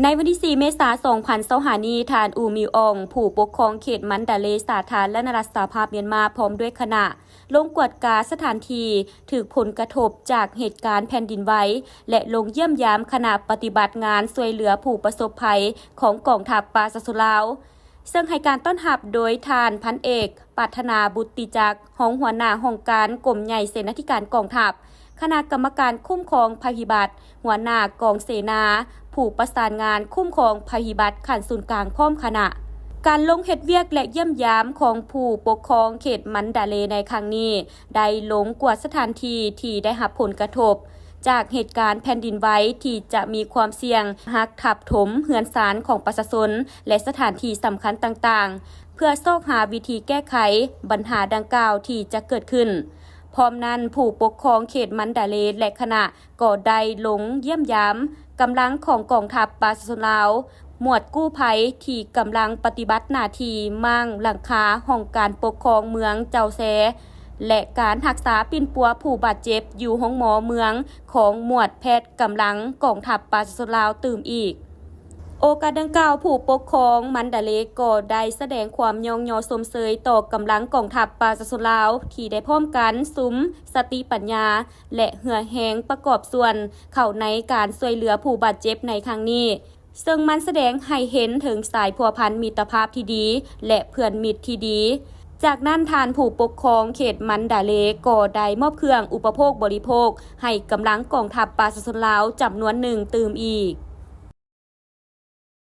ໃນວັນທີສີ່ ເມສາ ສອງພັນຊາວຫ້ານີ້, ທ່ານ ອູ ມິວ ອອງ ຜູ້ປົກຄອງເຂດມັນດາເລ ສາທາລະນະລັດສະຫະພາບມຽນມາ ພ້ອມດ້ວຍຄະນະ ລົງກວດກາສະຖານທີ່ຖືກຜົນກະທົບຈາກເຫດການແຜ່ນດິນໄຫວ ແລະ ລົງຢ້ຽມຢາມຄະນະປະຕິບັດງານຊ່ວຍເຫຼືອຜູ້ປະສົບໄພຂອງກອງທັບປະຊາຊົນລາວ, ເຊິ່ງໃຫ້ການຕ້ອນຮັບໂດຍທ່ານ ພັນເອກ ປາດຖະໜາ ບຸດຕິຈັກ, ຮອງຫົວໜ້າຫ້ອງການກົມໃຫຍ່ເສນາທິການກອງທັບ, ຄະນະກຳມະການຄຸ້ມຄອງໄພພິບັດ, ຫົວໜ້າກອງເສນາ, ຜູ້ປະສານງານຄຸ້ມຄອງໄພພິບັດຂັ້ນສູນກາງພ້ອມຄະນະ. ການລົງເຮັດວຽກ ແລະ ຢ້ຽມຢາມຂອງຜູ້ປົກຄອງເຂດມັນດາເລໃນຄັ້ງນີ້ ໄດ້ລົງກວດສະຖານທີ່ທີ່ໄດ້ຮັບຜົນກະທົບຈາກເຫດການແຜ່ນດິນໄຫວ ທີ່ຈະມີຄວາມສ່ຽງຫາກທັບຖົມເຮືອນຊານຂອງປະຊາຊົນ ແລະ ສະຖານທີ່ສຳຄັນຕ່າງໆ ເພື່ອຊອກຫາວິທີແກ້ໄຂບັນຫາດັ່ງກ່າວທີ່ຈະເກີດຂຶ້ນ. ພ້ອມນັ້ນ, ຜູ້ປົກຄອງເຂດມັນດາເລ ແລະ ຄະນະ ກໍໄດ້ລົງຢ້ຽມຢາມກຳລັງຂອງກອງທັບປະຊາຊົນລາວ, ໝວດກູ້ໄພທີ່ກຳລັງປະຕິບັດໜ້າທີ່ມ້າງຫຼັງຄາຫ້ອງການປົກຄອງເມືອງເຈົ້າແຊ ແລະ ການຮັກສາປິ່ນປົວຜູ້ບາດເຈັບຢູ່ໂຮງໝໍເມືອງຂອງໝວດແພດກຳລັງກອງທັບປະຊາຊົນລາວຕື່ມອີກ. ໂອກາດດັ່ງກ່າວ, ຜູ້ປົກຄອງມັນດາເລກໍໄດ້ສະແດງຄວາມຍ້ອງຍໍຊົມເຊີຍຕໍ່ກຳລັງກອງທັບປະຊາຊົນລາວ ທີ່ໄດ້ພ້ອມກັນສຸມສະຕິປັນຍາ ແລະ ເຫື່ອແຮງປະກອບສ່ວນເຂົ້າໃນການຊ່ວຍເຫຼືອຜູ້ບາດເຈັບໃນຄັ້ງນີ້, ເຊິ່ງມັນສະແດງໃຫ້ເຫັນເຖິງສາຍພົວພັນມິດຕະພາບທີ່ດີ ແລະ ເພື່ອນມິດທີ່ດີ. ຈາກນັ້ນ, ທ່ານຜູ້ປົກຄອງເຂດມັນດາເລກໍໄດ້ມອບເຄື່ອງອຸປະໂພກບໍລິໂພກໃຫ້ກຳລັງກອງທັບປະຊາຊົນລາວຈຳນວນໜຶ່ງຕື່ມອີກ.